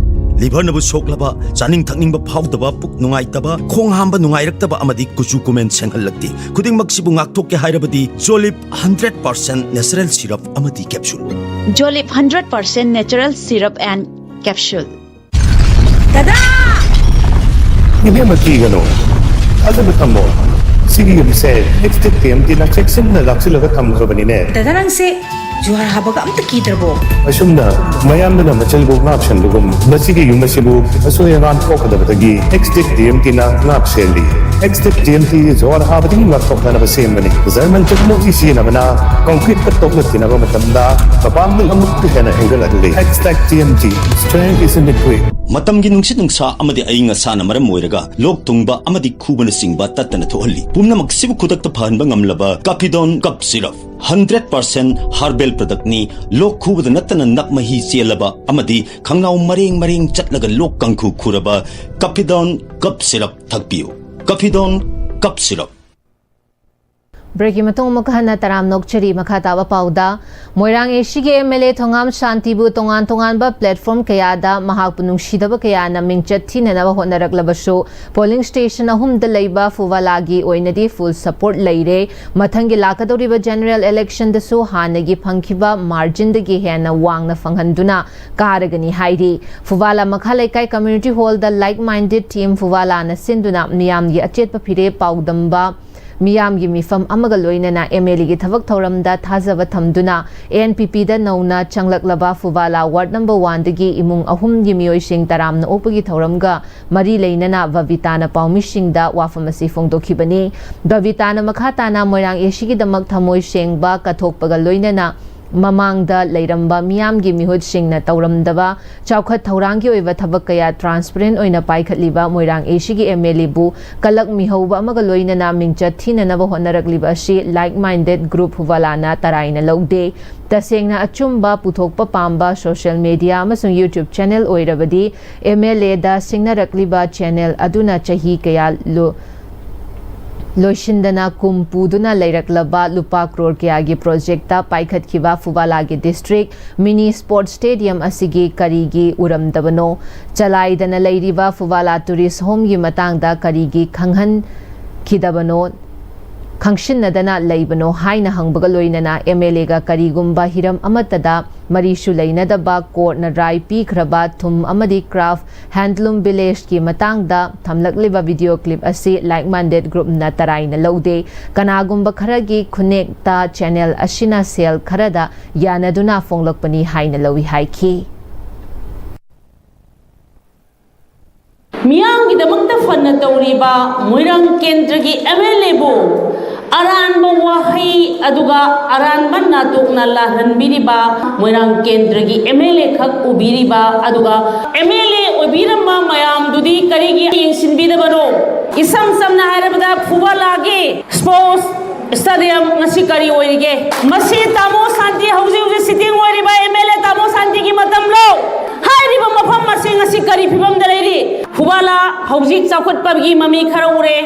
ꯂꯤꯚꯔꯅꯕꯨ ꯁꯣꯛꯂꯕ, ꯆꯥꯅꯤꯡ ꯊꯛꯅꯤꯡꯕ ꯐꯥꯎꯗꯕ, ꯄꯨꯛ ꯅꯨꯡꯉꯥꯏꯇꯕ, ꯈꯣꯡ ꯍꯥꯝꯕ ꯅꯨꯡꯉꯥꯏꯔꯛꯇꯕ ꯑꯃꯗꯤ ꯀꯨꯆꯨ ꯀꯨꯃꯦꯟ ꯁꯦꯡꯍꯜꯂꯛꯇꯦ꯫ ꯈꯨꯗꯤꯡꯃꯛꯁꯤꯕꯨ ꯉꯥꯛꯊꯣꯛꯀꯦ ꯍꯥꯏꯔꯕꯗꯤ ꯖꯣꯂꯤꯞ ꯍꯟꯗ꯭ꯔꯦꯠ ꯄꯥꯔꯁꯦꯟ ꯅꯦꯆꯔꯦꯜ ꯁꯤꯔꯞ ꯑꯃꯗꯤ capsule. Jolip hundred percent natural syrup and capsule. ꯏꯕꯦꯝꯃ, ꯀꯤꯒꯅꯨ, ꯊꯥꯖꯕ ꯊꯝꯃꯣ꯫ ꯁꯤꯒꯤ ꯌꯨꯝꯁꯦ ꯑꯦꯛꯁꯇꯤꯛ ꯇꯤ ꯑꯦꯝ ꯇꯤꯅ ꯆꯦꯛꯁꯤꯟꯅ ꯂꯥꯛꯁꯤꯜꯂꯒ ꯊꯝꯈ꯭ꯔꯕꯅꯤꯅꯦ꯫ ꯗꯗꯥ, ꯅꯪꯁꯦ ꯖꯨꯍꯥꯔ ꯍꯥꯕꯒ ꯑꯝꯇ ꯀꯤꯗ꯭ꯔꯕꯣ? ꯑꯁꯨꯝꯅ ꯃꯌꯥꯝꯗꯨꯅ ꯃꯆꯜꯕꯨ ꯉꯥꯛꯁꯟꯕꯒꯨꯝ, ꯃꯁꯤꯒꯤ ꯌꯨꯝ ꯑꯁꯤꯕꯨ ꯑꯁꯣꯏ ꯑꯉꯥꯝ ꯊꯣꯛꯀꯗꯕꯗꯒꯤ ꯑꯦꯛꯁꯇꯤꯛ ꯇꯤ ꯑꯦꯝ ꯇꯤꯅ ꯉꯥꯛ ꯁꯦꯜꯂꯤ꯫ ꯑꯦꯛꯁꯇꯤꯛ ꯇꯤ ꯑꯦꯝ ꯇꯤ ꯖꯨꯍꯥꯔ ꯍꯥꯕꯗꯒꯤ ꯉꯥꯛꯊꯣꯛꯅꯅꯕ ꯁꯦꯝꯕꯅꯤ꯫ ꯖꯔꯃꯟ ꯇꯦꯛꯅꯣꯂꯣꯖꯤ ꯁꯤꯖꯤꯟꯅꯕꯅ ꯀꯪꯀ꯭ꯔꯤꯠꯀ ꯇꯣꯛꯅ ꯊꯤꯅꯕ ꯃꯇꯝꯗ ꯃꯄꯥꯡꯒꯜ ꯑꯃꯨꯛꯀ ꯍꯦꯟꯅ ꯍꯦꯟꯒꯠꯂꯛꯂꯤ꯫ Extech T M T, strength is in the grit. ꯃꯇꯝꯒꯤ ꯅꯨꯡꯁꯤꯠ ꯅꯨꯡꯁꯥ ꯑꯃꯗꯤ ꯑꯏꯪ ꯑꯁꯥꯅ ꯃꯔꯝ ꯑꯣꯏꯔꯒ ꯂꯣꯛ ꯊꯨꯡꯕ ꯑꯃꯗꯤ ꯈꯨꯕꯅꯆꯤꯡꯕ ꯇꯠꯇꯅ ꯊꯣꯛꯍꯜꯂꯤ꯫ ꯄꯨꯝꯅꯃꯛꯁꯤꯕꯨ ꯈꯨꯗꯛꯇ ꯐꯍꯟꯕ ꯉꯝꯂꯕ ꯀꯥꯐꯤꯗꯣꯟ cough syrup. Hundred percent herbal ꯄ꯭ꯔꯗꯛꯅꯤ꯫ ꯂꯣꯛ ꯈꯨꯕꯗ ꯅꯠꯇꯅ ꯅꯞ ꯃꯍꯤ ꯆꯦꯜꯂꯕ ꯑꯃꯗꯤ ꯈꯪꯅꯥꯎ ꯃꯔꯦꯡ ꯃꯔꯦꯡ ꯆꯠꯂꯒ ꯂꯣꯛ ꯀꯥꯡꯈꯨ ꯈꯨꯔꯕ ꯀꯥꯐꯤꯗꯣꯟ ꯀꯞ ꯁꯤꯔꯞ ꯊꯛꯄꯤꯌꯨ꯫ ꯀꯥꯐꯤꯗꯣꯟ cough syrup. ꯕ꯭ꯔꯦꯛꯀꯤ ꯃꯇꯨꯡ ꯑꯃꯨꯛꯀ ꯍꯟꯅ ꯇꯔꯥꯝꯅ ꯑꯣꯛꯆꯔꯤ꯫ ꯃꯈꯥ ꯇꯥꯕ ꯄꯥꯎꯗ, ꯃꯣꯏꯔꯥꯡ ꯑꯦꯁꯤꯒꯤ ꯑꯦꯝ ꯑꯦꯜ ꯑꯦ ꯊꯣꯉꯥꯝ ꯁꯥꯟꯇꯤꯕꯨ ꯇꯣꯉꯥꯟ ꯇꯣꯉꯥꯟꯕ ꯄ꯭ꯂꯦꯠꯐꯣꯔꯝ ꯀꯌꯥꯗ ꯃꯍꯥꯛꯄꯨ ꯅꯨꯡꯁꯤꯗꯕ ꯀꯌꯥꯅ ꯃꯤꯡꯆꯠ ꯊꯤꯅꯅꯕ ꯍꯣꯠꯅꯔꯛꯂꯕꯁꯨ, ꯄꯣꯂꯤꯡ ꯁ꯭ꯇꯦꯁꯟ ꯑꯍꯨꯝꯗ ꯂꯩꯕ ꯐꯨꯋꯥꯂꯥꯒꯤ ꯑꯣꯏꯅꯗꯤ ꯐꯨꯜ ꯁꯄꯣꯔꯠ ꯂꯩꯔꯦ꯫ ꯃꯊꯪꯒꯤ ꯂꯥꯛꯀꯗꯧꯔꯤꯕ ꯖꯦꯅꯔꯦꯜ ꯏꯂꯦꯛꯁꯟꯗꯁꯨ ꯍꯥꯟꯅꯒꯤ ꯐꯪꯈꯤꯕ ꯃꯥꯔꯖꯤꯟꯗꯒꯤ ꯍꯦꯟꯅ ꯋꯥꯡꯅ ꯐꯪꯍꯟꯗꯨꯅ ꯀꯥꯔꯒꯅꯤ ꯍꯥꯏꯔꯤ꯫ ꯐꯨꯋꯥꯂꯥ ꯃꯈꯥ ꯂꯩꯀꯥꯏ ꯀꯝꯃ꯭ꯌꯨꯅꯤꯇꯤ ꯍꯣꯜꯗ ꯂꯥꯏꯛ ꯃꯥꯏꯟꯗꯦꯗ ꯇꯤꯝ ꯐꯨꯋꯥꯂꯥꯅ ꯁꯤꯟꯗꯨꯅ ꯃꯤꯌꯥꯝꯒꯤ ꯑꯆꯦꯠꯄ ꯐꯤꯔꯦꯞ ꯄꯥꯎꯗꯝꯕ ꯃꯤꯌꯥꯝꯒꯤ ꯃꯤꯐꯝ ꯑꯃꯒ ꯂꯣꯏꯅꯅ ꯑꯦꯝ ꯑꯦꯜ ꯑꯦꯒꯤ ꯊꯕꯛ ꯊꯧꯔꯝꯗ ꯊꯥꯖꯕ ꯊꯝꯗꯨꯅ ꯑꯦ ꯑꯦꯟ ꯄꯤ ꯄꯤꯗ ꯅꯧꯅ ꯆꯪꯂꯛꯂꯕ ꯐꯨꯕꯥꯂꯥ ꯋꯥꯔꯗ ꯅꯝꯕꯔ ꯋꯥꯟꯗꯒꯤ ꯏꯃꯨꯡ ꯑꯍꯨꯝꯒꯤ ꯃꯤꯑꯣꯏꯁꯤꯡ ꯇꯔꯥꯝꯅ ꯑꯣꯛꯄꯒꯤ ꯊꯧꯔꯝꯒ ꯃꯔꯤ ꯂꯩꯅꯅ ꯕꯕꯤꯇꯥꯅ ꯄꯥꯎꯃꯤꯁꯤꯡꯗ ꯋꯥꯐꯝ ꯑꯁꯤ ꯐꯣꯡꯗꯣꯛꯈꯤꯕꯅꯤ꯫ ꯕꯕꯤꯇꯥꯅ ꯃꯈꯥ ꯇꯥꯅ ꯃꯣꯏꯔꯥꯡ ꯑꯦꯁꯤꯒꯤꯗꯃꯛ ꯊꯃꯣꯏ ꯁꯦꯡꯕ ꯀꯠꯊꯣꯛꯄꯒ ꯂꯣꯏꯅꯅ ꯃꯃꯥꯡꯗ ꯂꯩꯔꯝꯕ ꯃꯤꯌꯥꯝꯒꯤ ꯃꯤꯍꯨꯠꯁꯤꯡꯅ ꯇꯧꯔꯝꯗꯕ ꯆꯥꯎꯈꯠ ꯊꯧꯔꯥꯡꯒꯤ ꯑꯣꯏꯕ ꯊꯕꯛ ꯀꯌꯥ ꯇ꯭ꯔꯥꯟꯁꯄꯔꯦꯟ ꯑꯣꯏꯅ ꯄꯥꯏꯈꯠꯂꯤꯕ ꯃꯣꯏꯔꯥꯡ ꯑꯦꯁꯤꯒꯤ ꯑꯦꯝ ꯑꯦꯜ ꯑꯦꯕꯨ ꯀꯂꯛ ꯃꯤꯍꯧꯕ ꯑꯃꯒ ꯂꯣꯏꯅꯅ ꯃꯤꯡꯆꯠ ꯊꯤꯅꯅꯕ ꯍꯣꯠꯅꯔꯛꯂꯤꯕ ꯑꯁꯤ ꯂꯥꯏꯛ ꯃꯥꯏꯟꯗꯦꯗ ꯒ꯭ꯔꯨꯞ ꯐꯨꯕꯥꯂꯥꯅ ꯇꯔꯥꯏꯅ ꯂꯧꯗꯦ꯫ ꯇꯁꯦꯡꯅ ꯑꯆꯨꯝꯕ ꯄꯨꯊꯣꯛꯄ ꯄꯥꯝꯕ ꯁꯣꯁꯤꯌꯦꯜ ꯃꯦꯗꯤꯌꯥ ꯑꯃꯁꯨꯡ ꯌꯨꯇ꯭ꯌꯨꯕ ꯆꯦꯅꯦꯜ ꯑꯣꯏꯔꯕꯗꯤ ꯑꯦꯝ ꯑꯦꯜ ꯑꯦꯗ ꯁꯤꯡꯅꯔꯛꯂꯤꯕ ꯆꯦꯅꯦꯜ ꯑꯗꯨꯅ ꯆꯍꯤ ꯀꯌꯥ ꯂꯨ-, ꯂꯣꯏꯁꯤꯟꯗꯅ ꯀꯨꯝ ꯄꯨꯗꯨꯅ ꯂꯩꯔꯛꯂꯕ ꯂꯨꯄꯥ ꯀ꯭ꯔꯣꯔ ꯀꯌꯥꯒꯤ ꯄ꯭ꯔꯣꯖꯦꯛꯇ ꯄꯥꯏꯈꯠꯈꯤꯕ ꯐꯨꯕꯥꯂꯥꯒꯤ ꯗꯤꯁꯇ꯭ꯔꯤꯛ ꯃꯤꯅꯤ ꯁ꯭ꯄꯣꯔꯠꯁ ꯁ꯭ꯇꯦꯗꯤꯌꯝ ꯑꯁꯤꯒꯤ ꯀꯔꯤꯒꯤ ꯎꯔꯝꯗꯕꯅꯣ? ꯆꯂꯥꯏꯗꯅ ꯂꯩꯔꯤꯕ ꯐꯨꯕꯥꯂꯥ ꯇꯨꯔꯤꯁ ꯍꯣꯝꯒꯤ ꯃꯇꯥꯡꯗ ꯀꯔꯤꯒꯤ ꯈꯪꯍꯟꯈꯤꯗꯕꯅꯣ, ꯈꯪꯁꯤꯟꯅꯗꯅ ꯂꯩꯕꯅꯣ ꯍꯥꯏꯅ ꯍꯪꯕꯒ ꯂꯣꯏꯅꯅ ꯑꯦꯝ ꯑꯦꯜ ꯑꯦꯒ ꯀꯔꯤꯒꯨꯝꯕ ꯍꯤꯔꯝ ꯑꯃꯠꯇꯗ ꯃꯔꯤꯁꯨ ꯂꯩꯅꯗꯕ ꯀꯣꯔꯠꯅ ꯔꯥꯏ ꯄꯤꯈ꯭ꯔꯕ ꯊꯨꯝ ꯑꯃꯗꯤ ꯀ꯭ꯔꯥꯐ ꯍꯦꯟꯗꯂꯨꯝ ꯚꯤꯂꯦꯖꯀꯤ ꯃꯇꯥꯡꯗ ꯊꯝꯂꯛꯂꯤꯕ ꯚꯤꯗꯤꯑꯣ ꯀ꯭ꯂꯤꯞ ꯑꯁꯤ ꯂꯥꯏꯛ ꯃꯥꯏꯟꯗꯦꯗ ꯒ꯭ꯔꯨꯞꯅ ꯇꯔꯥꯏꯅ ꯂꯧꯗꯦ꯫ ꯀꯅꯥꯒꯨꯝꯕ ꯈꯔꯒꯤ ꯈꯨꯟꯅꯦꯛꯇ ꯆꯦꯅꯦꯜ ꯑꯁꯤꯅ ꯁꯦꯜ ꯈꯔꯗ ꯌꯥꯅꯗꯨꯅ ꯐꯣꯡꯂꯛꯄꯅꯤ ꯍꯥꯏꯅ ꯂꯧꯏ ꯍꯥꯏꯈꯤ꯫ ꯃꯤꯌꯥꯝꯒꯤꯗꯃꯛꯇ ꯐꯅ ꯇꯧꯔꯤꯕ ꯃꯣꯏꯔꯥꯡ ꯀꯦꯟꯗ꯭ꯔꯒꯤ ꯑꯦꯝ ꯑꯦꯜ ꯑꯦꯕꯨ ꯑꯔꯥꯟꯕ ꯋꯥꯍꯩ ꯑꯗꯨꯒ ꯑꯔꯥꯟꯕ ꯅꯥꯇꯣꯛꯅ ꯂꯥꯜꯍꯟꯕꯤꯔꯤꯕ ꯃꯣꯏꯔꯥꯡ ꯀꯦꯟꯗ꯭ꯔꯒꯤ ꯑꯦꯝ ꯑꯦꯜ ꯑꯦ ꯈꯛ ꯎꯕꯤꯔꯤꯕ ꯑꯗꯨꯒ ꯑꯦꯝ ꯑꯦꯜ ꯑꯦ ꯑꯣꯏꯕꯤꯔꯝꯕ ꯃꯌꯥꯝꯗꯨꯗꯤ ꯀꯔꯤꯒꯤ ꯌꯦꯡꯁꯤꯟꯕꯤꯗꯕꯅꯣ? ꯏꯁꯝ ꯁꯝꯅ ꯍꯥꯏꯔꯕꯗ ꯐꯨꯕꯥꯂꯥꯒꯤ ꯁ꯭ꯄꯣꯔꯠꯁ ꯁ꯭ꯇꯦꯗꯤꯌꯝ ꯉꯁꯤ ꯀꯔꯤ ꯑꯣꯏꯔꯤꯒꯦ? ꯃꯁꯤ ꯇꯥꯃꯣ ꯁꯥꯟꯇꯤ, ꯍꯧꯖꯤꯛ ꯍꯧꯖꯤꯛ ꯁꯤꯇꯤꯡ ꯑꯣꯏꯔꯤꯕ ꯑꯦꯝ ꯑꯦꯜ ꯑꯦ ꯇꯥꯃꯣ ꯁꯥꯟꯇꯤꯒꯤ ꯃꯇꯝꯂꯣ? ꯍꯥꯏꯔꯤꯕ ꯃꯐꯝ ꯑꯁꯤ ꯉꯁꯤ ꯀꯔꯤ ꯐꯤꯕꯝꯗ ꯂꯩꯔꯤ? ꯐꯨꯕꯥꯂꯥ ꯍꯧꯖꯤꯛ ꯆꯥꯎꯈꯠꯄꯒꯤ ꯃꯃꯤ ꯈꯔ ꯎꯔꯦ꯫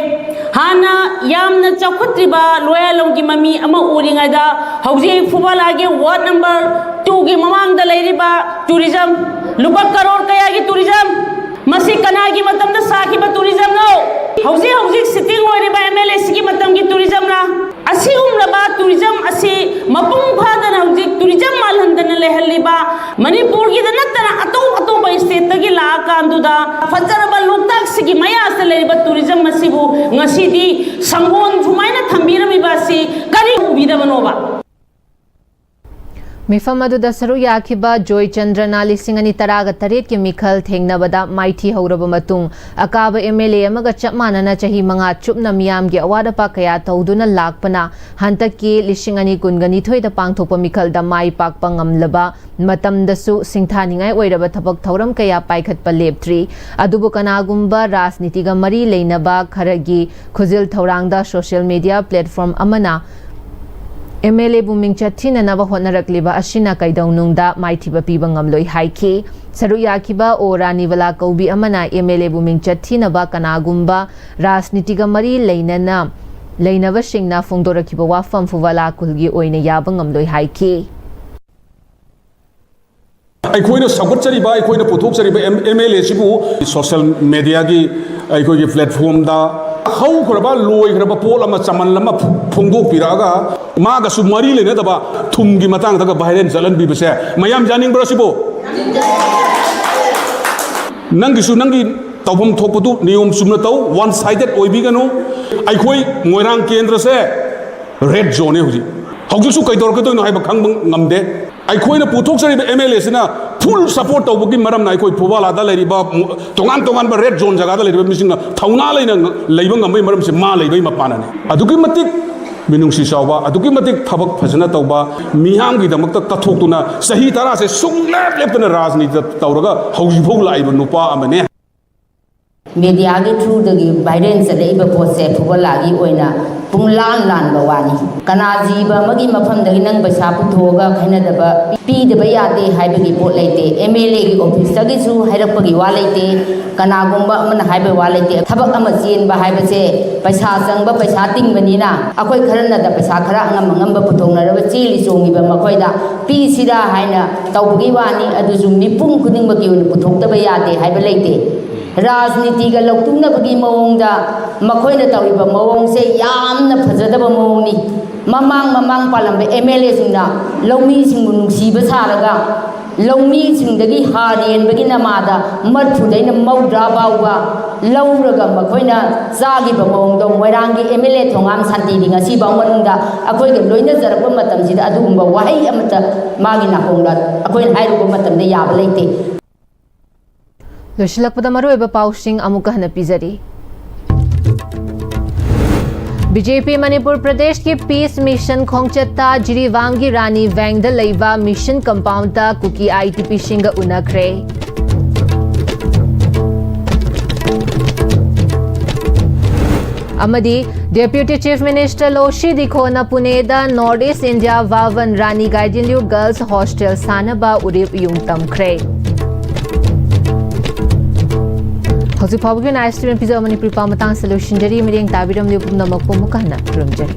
ꯍꯥꯟꯅ ꯌꯥꯝꯅ ꯆꯥꯎꯈꯠꯇ꯭ꯔꯤꯕ ꯂꯣꯌꯥꯂꯣꯡꯒꯤ ꯃꯃꯤ ꯑꯃ ꯎꯔꯤꯉꯩꯗ ꯍꯧꯖꯤꯛ ꯐꯨꯕꯥꯂꯥꯒꯤ ꯋꯥꯔꯗ ꯅꯝꯕꯔ ꯇꯨꯒꯤ ꯃꯃꯥꯡꯗ ꯂꯩꯔꯤꯕ ꯇꯨꯔꯤꯖꯝ, ꯂꯨꯄꯥ ꯀꯔꯣꯔ ꯀꯌꯥꯒꯤ ꯇꯨꯔꯤꯖꯝ? ꯃꯁꯤ ꯀꯅꯥꯒꯤ ꯃꯇꯝꯗ ꯁꯥꯈꯤꯕ ꯇꯨꯔꯤꯖꯝꯅꯣ? ꯍꯧꯖꯤꯛ ꯍꯧꯖꯤꯛ ꯁꯤꯇꯤꯡ ꯑꯣꯏꯔꯤꯕ ꯑꯦꯝ ꯑꯦꯜ ꯑꯦ ꯁꯤꯒꯤ ꯃꯇꯝꯒꯤ ꯇꯨꯔꯤꯖꯝꯔ? ꯑꯁꯤꯒꯨꯝꯂꯕ ꯇꯨꯔꯤꯖꯝ ꯑꯁꯤ ꯃꯄꯨꯡ ꯐꯥꯗꯅ ꯍꯧꯖꯤꯛ ꯇꯨꯔꯤꯖꯝ ꯃꯥꯜꯍꯟꯗꯅ ꯂꯩꯍꯜꯂꯤꯕ ꯃꯅꯤꯄꯨꯔꯒꯤꯗ ꯅꯠꯇꯅ ꯑꯇꯣꯞ ꯑꯇꯣꯞꯄ ꯁ꯭ꯇꯦꯠꯇꯒꯤ ꯂꯥꯛꯑꯀꯥꯟꯗꯨꯗ ꯐꯖꯔꯕ ꯂꯣꯛꯇꯥꯛꯁꯤꯒꯤ ꯃꯌꯥꯁꯤꯗ ꯂꯩꯔꯤꯕ ꯇꯨꯔꯤꯖꯝ ꯑꯁꯤꯕꯨ ꯉꯁꯤꯗꯤ ꯁꯪꯒꯣꯟ ꯁꯨꯃꯥꯏꯅ ꯊꯝꯕꯤꯔꯝꯃꯤꯕ ꯑꯁꯤ ꯀꯔꯤ ꯎꯕꯤꯗꯕꯅꯣꯕ? ꯃꯤꯐꯝ ꯑꯗꯨꯗ ꯁꯔꯨꯛ ꯌꯥꯈꯤꯕ ꯖꯣꯏꯆꯟꯗ꯭ꯔꯅ ꯂꯤꯁꯤꯡ ꯑꯅꯤ ꯇꯔꯥꯒ ꯇꯔꯦꯠꯀꯤ ꯃꯤꯈꯜ ꯊꯦꯡꯅꯕꯗ ꯃꯥꯏꯊꯤ ꯍꯧꯔꯕ ꯃꯇꯨꯡ, ꯑꯀꯥꯕ ꯑꯦꯝ ꯑꯦꯜ ꯑꯦ ꯑꯃꯒ ꯆꯞ ꯃꯥꯟꯅꯅ ꯆꯍꯤ ꯃꯉꯥ ꯆꯨꯞꯅ ꯃꯤꯌꯥꯝꯒꯤ ꯑꯋꯥꯠ ꯑꯄꯥ ꯀꯌꯥ ꯇꯧꯗꯨꯅ ꯂꯥꯛꯄꯅ, ꯍꯟꯗꯛꯀꯤ ꯂꯤꯁꯤꯡ ꯑꯅꯤ ꯀꯨꯟꯒ ꯅꯤꯊꯣꯏꯗ ꯄꯥꯡꯊꯣꯛꯄ ꯃꯤꯈꯜꯗ ꯃꯥꯏ ꯄꯥꯛꯄ ꯉꯝꯂꯕ ꯃꯇꯝꯗꯁꯨ ꯁꯤꯡꯊꯥꯅꯤꯡꯉꯥꯏ ꯑꯣꯏꯔꯕ ꯊꯕꯛ ꯊꯧꯔꯝ ꯀꯌꯥ ꯄꯥꯏꯈꯠꯄ ꯂꯦꯞꯇ꯭ꯔꯤ꯫ ꯑꯗꯨꯕꯨ ꯀꯅꯥꯒꯨꯝꯕ ꯔꯥꯖꯅꯤꯇꯤꯒ ꯃꯔꯤ ꯂꯩꯅꯕ ꯈꯔꯒꯤ ꯈꯨꯖꯤꯜ ꯊꯧꯔꯥꯡꯗ ꯁꯣꯁꯤꯌꯦꯜ ꯃꯤꯗꯤꯌꯥ ꯄ꯭ꯂꯦꯠꯐꯣꯔꯝ ꯑꯃꯅ ꯑꯦꯝ ꯑꯦꯜ ꯑꯦꯕꯨ ꯃꯤꯡꯆꯠ ꯊꯤꯅꯅꯕ ꯍꯣꯠꯅꯔꯛꯂꯤꯕ ꯑꯁꯤꯅ ꯀꯩꯗꯧꯅꯨꯡꯗ ꯃꯥꯏꯊꯤꯕ ꯄꯤꯕ ꯉꯝꯂꯣꯏ ꯍꯥꯏꯈꯤ꯫ ꯁꯔꯨꯛ ꯌꯥꯈꯤꯕ ꯑꯣ ꯔꯥꯅꯤꯕꯂꯥ ꯀꯧꯕꯤ ꯑꯃꯅ ꯑꯦꯝ ꯑꯦꯜ ꯑꯦꯕꯨ ꯃꯤꯡꯆꯠ ꯊꯤꯅꯕ ꯀꯅꯥꯒꯨꯝꯕ ꯔꯥꯖꯅꯤꯇꯤꯒ ꯃꯔꯤ ꯂꯩꯅꯅ ꯂꯩꯅꯕꯁꯤꯡꯅ ꯐꯣꯡꯗꯣꯔꯛꯈꯤꯕ ꯋꯥꯐꯝ ꯐꯨꯕꯂꯥ ꯈꯨꯜꯒꯤ ꯑꯣꯏꯅ ꯌꯥꯕ ꯉꯝꯂꯣꯏ ꯍꯥꯏꯈꯤ꯫ ꯑꯩꯈꯣꯏꯅ ꯁꯧꯒꯠꯆꯔꯤꯕ, ꯑꯩꯈꯣꯏꯅ ꯄꯨꯊꯣꯛꯆꯔꯤꯕ ꯑꯦꯝ ꯑꯦꯜ ꯑꯦꯁꯤꯕꯨ ꯁꯣꯁꯦꯜ ꯃꯦꯗꯤꯌꯥꯒꯤ ꯑꯩꯈꯣꯏꯒꯤ ꯄ꯭ꯂꯦꯠꯐꯣꯝꯗ ꯍꯧꯈ꯭ꯔꯕ, ꯂꯣꯏꯈ꯭ꯔꯕ ꯄꯣꯠ ꯑꯃ, ꯆꯃꯟ ꯑꯃ ꯐꯣꯡꯗꯣꯛꯄꯤꯔꯛꯑꯒ ꯃꯥꯒꯁꯨ ꯃꯔꯤ ꯂꯩꯅꯗꯕ ꯊꯨꯝꯒꯤ ꯃꯇꯥꯡꯗꯒ ꯚꯥꯏꯔꯦꯜ ꯆꯠꯍꯟꯕꯤꯕꯁꯦ ꯃꯌꯥꯝ ꯌꯥꯅꯤꯡꯕ꯭ꯔꯥ ꯁꯤꯕꯨ? ꯅꯪꯒꯤꯁꯨ ꯅꯪꯒꯤ ꯇꯧꯐꯝ ꯊꯣꯛꯄꯗꯨ ꯅꯤꯌꯣꯝ ꯆꯨꯝꯅ ꯇꯧ, ꯋꯥꯟ ꯁꯥꯏꯗꯦꯠ ꯑꯣꯏꯕꯤꯒꯅꯨ꯫ ꯑꯩꯈꯣꯏ ꯃꯣꯏꯔꯥꯡ ꯀꯦꯟꯗ꯭ꯔꯁꯦ ꯔꯦꯗ ꯖꯣꯟꯅꯦ ꯍꯧꯖꯤꯛ꯫ ꯍꯧꯖꯤꯛꯁꯨ ꯀꯩꯗꯧꯔꯛꯀꯗꯣꯏꯅꯣ ꯍꯥꯏꯕ ꯈꯪꯕ ꯉꯝꯗꯦ꯫ ꯑꯩꯈꯣꯏꯅ ꯄꯨꯊꯣꯛꯆꯔꯤꯕ ꯑꯦꯝ ꯑꯦꯜ ꯑꯦꯁꯤꯅ ꯐꯨꯜ ꯁꯄꯣꯔꯠ ꯇꯧꯕꯒꯤ ꯃꯔꯝꯅ ꯑꯩꯈꯣꯏ ꯐꯨꯕꯥꯂꯥꯗ ꯂꯩꯔꯤꯕ ꯃꯨ-, ꯇꯣꯉꯥꯟ ꯇꯣꯉꯥꯟꯕ ꯔꯦꯗ ꯖꯣꯟ ꯖꯒꯥꯗ ꯂꯩꯔꯤꯕ ꯃꯤꯁꯤꯡꯅ ꯊꯧꯅꯥ ꯂꯩꯅ ꯂꯩꯕ ꯉꯝꯕꯒꯤ ꯃꯔꯝꯁꯦ ꯃꯥ ꯂꯩꯕꯒꯤ ꯃꯄꯥꯅꯅꯤ꯫ ꯑꯗꯨꯛꯀꯤ ꯃꯇꯤꯛ ꯃꯤꯅꯨꯡꯁꯤ ꯆꯥꯎꯕ, ꯑꯗꯨꯛꯀꯤ ꯃꯇꯤꯛ ꯊꯕꯛ ꯐꯖꯅ ꯇꯧꯕ, ꯃꯤꯌꯥꯝꯒꯤꯗꯃꯛꯇ ꯀꯠꯊꯣꯛꯇꯨꯅ ꯆꯍꯤ ꯇꯔꯥꯁꯦ ꯁꯨꯡꯂꯦꯞ ꯂꯦꯞꯇꯅ ꯔꯥꯖꯅꯤꯇꯤꯗ ꯇꯧꯔꯒ ꯍꯧꯖꯤꯛꯐꯥꯎ ꯂꯥꯛꯏꯕ ꯅꯨꯄꯥ ꯑꯃꯅꯦ꯫ ꯃꯦꯗꯤꯌꯥꯒꯤ ꯊ꯭ꯔꯨꯗꯒꯤ ꯚꯥꯏꯔꯦꯜ ꯆꯠꯂꯛꯏꯕ ꯄꯣꯠꯁꯦ ꯐꯨꯕꯂꯥꯒꯤ ꯑꯣꯏꯅ ꯄꯨꯡꯂꯥꯟ ꯂꯥꯟꯕ ꯋꯥꯅꯤ꯫ ꯀꯅꯥ ꯖꯤꯕ ꯑꯃꯒꯤ ꯃꯐꯝꯗꯒꯤ ꯅꯪ ꯄꯩꯁꯥ ꯄꯨꯊꯣꯛꯑꯒ ꯈꯥꯏꯅꯗꯕ ꯄꯤꯗꯕ ꯌꯥꯗꯦ ꯍꯥꯏꯕꯒꯤ ꯄꯣꯠ ꯂꯩꯇꯦ꯫ ꯑꯦꯝ ꯑꯦꯜ ꯑꯦꯒꯤ ꯑꯣꯐꯤꯁꯇꯒꯤꯁꯨ ꯍꯥꯏꯔꯛꯄꯒꯤ ꯋꯥ ꯂꯩꯇꯦ꯫ ꯀꯅꯥꯒꯨꯝꯕ ꯑꯃꯅ ꯍꯥꯏꯕ ꯋꯥ ꯂꯩꯇꯦ꯫ ꯊꯕꯛ ꯑꯃ ꯆꯦꯟꯕ ꯍꯥꯏꯕꯁꯦ ꯄꯩꯁꯥ ꯆꯪꯕ, ꯄꯩꯁꯥ ꯇꯤꯡꯕꯅꯤꯅ ꯑꯩꯈꯣꯏ ꯈꯔꯅꯗ ꯄꯩꯁꯥ ꯈꯔ ꯑꯉꯝ ꯑꯉꯝꯕ ꯄꯨꯊꯣꯛꯅꯔꯒ ꯆꯦꯜꯂꯤ ꯆꯣꯡꯉꯤꯕ ꯃꯈꯣꯏꯗ ꯄꯤꯁꯤꯔꯥ ꯍꯥꯏꯅ ꯇꯧꯕꯒꯤ ꯋꯥꯅꯤ꯫ ꯑꯗꯨꯁꯨ ꯃꯤꯄꯨꯝ ꯈꯨꯗꯤꯡꯃꯛꯀꯤ ꯑꯣꯏꯅ ꯄꯨꯊꯣꯛꯇꯕ ꯌꯥꯗꯦ ꯍꯥꯏꯕ ꯂꯩꯇꯦ꯫ ꯔꯥꯖꯅꯤꯇꯤꯒ ꯂꯧꯇꯨꯛꯅꯕꯒꯤ ꯃꯑꯣꯡꯗ ꯃꯈꯣꯏꯅ ꯇꯧꯔꯤꯕ ꯃꯑꯣꯡꯁꯦ ꯌꯥꯝꯅ ꯐꯖꯗꯕ ꯃꯑꯣꯡꯅꯤ꯫ ꯃꯃꯥꯡ ꯃꯃꯥꯡ ꯄꯥꯜꯂꯝꯕ ꯑꯦꯝ ꯑꯦꯜ ꯑꯦꯁꯤꯡꯅ ꯂꯧꯃꯤꯁꯤꯡꯕꯨ ꯅꯨꯡꯁꯤꯕ ꯁꯥꯔꯒ ꯂꯧꯃꯤꯁꯤꯡꯗꯒꯤ ꯍꯥꯔ ꯌꯦꯟꯕꯒꯤ ꯅꯃꯥꯗ ꯃꯔꯐꯨꯗꯩꯅ ꯃꯧꯗ꯭ꯔꯥ ꯐꯥꯎꯕ ꯂꯧꯔꯒ ꯃꯈꯣꯏꯅ ꯆꯥꯈꯤꯕ ꯃꯑꯣꯡꯗꯣ ꯃꯣꯏꯔꯥꯡꯒꯤ ꯑꯦꯝ ꯑꯦꯜ ꯑꯦ ꯊꯣꯉꯥꯝ ꯁꯥꯟꯇꯤꯗꯤ ꯉꯁꯤꯐꯥꯎ ꯃꯅꯨꯡꯗ ꯑꯩꯈꯣꯏꯒ ꯂꯣꯏꯅꯖꯔꯛꯄ ꯃꯇꯝꯁꯤꯗ ꯑꯗꯨꯒꯨꯝꯕ ꯋꯥꯍꯩ ꯑꯃꯠꯇ ꯃꯥꯒꯤ ꯅꯥꯀꯣꯡꯗ ꯑꯩꯈꯣꯏꯅ ꯍꯥꯏꯔꯨꯕ ꯃꯇꯝꯗ ꯌꯥꯕ ꯂꯩꯇꯦ꯫ ꯂꯣꯏꯁꯤꯜꯂꯛꯄꯗ ꯃꯔꯨꯑꯣꯏꯕ ꯄꯥꯎꯁꯤꯡ ꯑꯃꯨꯛꯀ ꯍꯟꯅ ꯄꯤꯖꯔꯤ꯫ ꯕꯤ ꯖꯦ ꯄꯤ ꯃꯅꯤꯄꯨꯔ ꯄ꯭ꯔꯗꯦꯁꯀꯤ ꯄꯤꯁ ꯃꯤꯁꯟ ꯈꯣꯡꯆꯠꯇ ꯖꯤꯔꯤꯕꯥꯝꯒꯤ ꯔꯥꯅꯤ ꯚꯦꯡꯗ ꯂꯩꯕ ꯃꯤꯁꯟ ꯀꯝꯄꯥꯎꯟꯗ ꯀꯨꯀꯤ ꯑꯥꯏ ꯇꯤ ꯄꯤꯁꯤꯡꯒ ꯎꯅꯈ꯭ꯔꯦ꯫ ꯑꯃꯗꯤ Deputy Chief Minister ꯂꯣꯁꯤ ꯗꯤꯈꯣꯅ ꯄꯨꯅꯦꯗ North East India Bhavan ꯔꯥꯅꯤ ꯒꯥꯏꯗꯤꯟꯂ꯭ꯌꯨ Girls Hostel ꯁꯥꯅꯕ ꯎꯔꯤꯞ ꯌꯨꯡ ꯇꯝꯈ꯭ꯔꯦ꯫ ꯍꯧꯖꯤꯛ ꯐꯥꯎꯕꯒꯤ ꯑꯣꯏꯅ ꯑꯥꯏ ꯑꯦꯁ ꯇꯤ ꯚꯤ ꯄꯤꯖꯕ ꯃꯅꯤꯄꯨꯔꯤ ꯄꯥꯎ ꯃꯇꯥꯡꯁꯤꯗ ꯂꯣꯏꯁꯤꯟꯖꯔꯤ꯫ ꯃꯤꯠꯌꯦꯡ ꯇꯥꯕꯤꯔꯝꯂꯤꯕ ꯄꯨꯝꯅꯃꯛꯄꯨ ꯑꯃꯨꯛꯀ ꯍꯟꯅ ꯈꯨꯔꯨꯝꯖꯔꯤ꯫